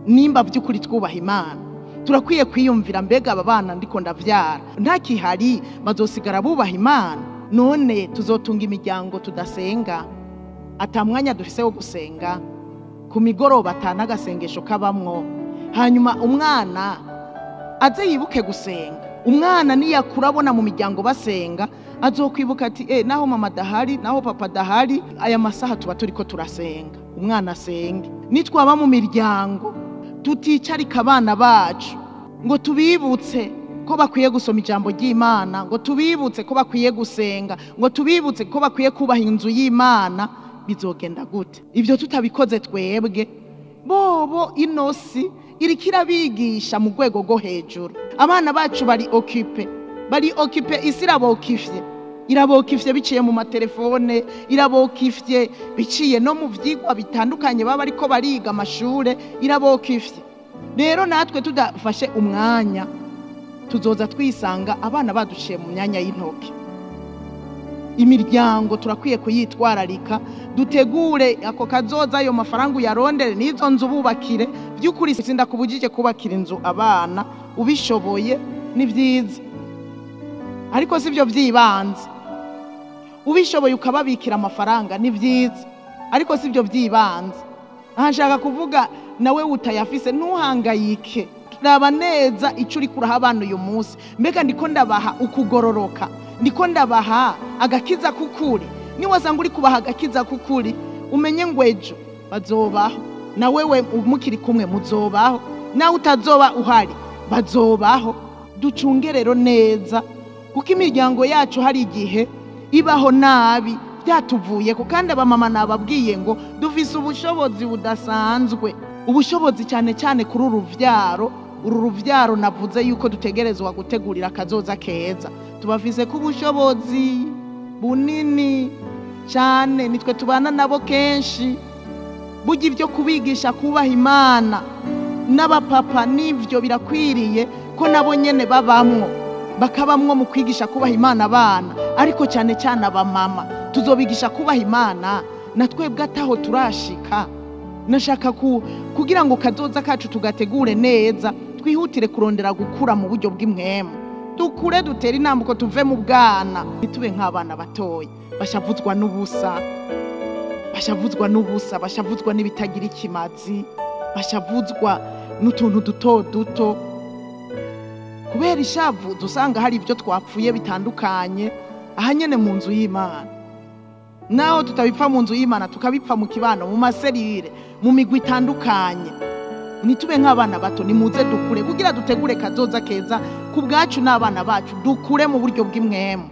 Nimba by'ukuri twubaha Imana, turakwiye kwiyumvira mbega aba bana ndiko ndavyara ntakihari bazosigara bubaha Imana? None tuzotunga imiryango tudasenga, ata mwanya dufise wo gusenga, ku migoroba atanagasengesho kabamwo, hanyuma umwana aze yibuke gusenga. Umwana niyakura abona mu miryango basenga, azokwibuka ati naho mama dahari, naho papa dahari, aya masaha tuba turiko turasenga. Umwana asenge. Nitwaba mu miryango tuticarika abana bacu ngo tubibutse ko bakwiye gusoma ijambo ry'Imana, ngo tubibutse ko bakwiye gusenga, ngo tubibutse ko bakwiye kubaha inzu y'Imana, bizogenda gute? Ibyo tutabikoze twebwe, bobo inosi iriko irabigisha mu rwego rwo hejuru. Abana bacu bari occupé, bari occupé, isi irabokifye, irabokifye biciye mu matelefone, irabokifye biciye no mu vyigwa bitandukanye baba ariko bariga amashure, irabokifye. Rero natwe tudafashe umwanya tuzoza twisanga abana baduciye mu myanya y'intoke. Imiryango turakwiye kuyitwararika, dutegure ako kazoza, ayo mafaranga uyarondere n'izo nzu bubakire. By'ukuri sindakubujije kubakira inzu abana, ubishoboye ni vyiza, ariko sivyo vyibanze. Ubishoboye ukababikira amafaranga ni vyiza, ariko sivyo vyibanze. Aha nshaka kuvuga nawe utayafise ntuhangayike, raba neza ico uriko uraha abana uyu munsi. Mbega ndiko ndabaha ukugororoka, ndiko ndabaha agakiza k'ukuri. Niwasanga uri kubaha agakiza k'ukuri, umenye ngo ejo bazobaho, na wewe mukiri kumwe muzobaho, nawe utazoba uhari bazobaho. Ducunge rero neza, kuko imiryango yacu hari igihe ibaho nabi byatuvuyeko. Kandi abamama nababwiye ngo dufise ubushobozi budasanzwe, ubushobozi cyane cyane kuri uru ruvyaro. Uru ruvyaro navuze yuko dutegerezwa gutegurira akazoza keza, tubafise ko ubushobozi bunini cyane, nitwe tubana nabo kenshi. Burya ibyo kubigisha kubaha Imana n'abapapa nivyo birakwiriye ko nabo nyene babamwo, bakabamwo mu kwigisha kubaha Imana abana, ariko cyane cyane abamama tuzobigisha kubaha Imana na twebwe ataho turashika. Nashaka kugira ngo kazoza kacu tugategure neza, twihutire kurondera gukura mu buryo bw'imwemu, dukure dutere intambwe tuve mu bwana, ntitube nk'abana batoya bashavuzwa n'ubusa, bashavuzwa n'ubusa, bashavuzwa n'ibitagira ikimazi, bashavuzwa n'utuntu duto duto. Kubera ishavu dusanga hari ibyo twapfuye bitandukanye aha nyene mu nzu y'Imana. Naho tutabipfa mu nzu y'Imana, tukabipfa mu kibano, mu maserire, mu migwi itandukanye. Nitube nk'abana bato, nimuze dukure kugira dutegure kazoza keza ku bwacu n'abana bacu, dukure mu buryo bw'imwemu.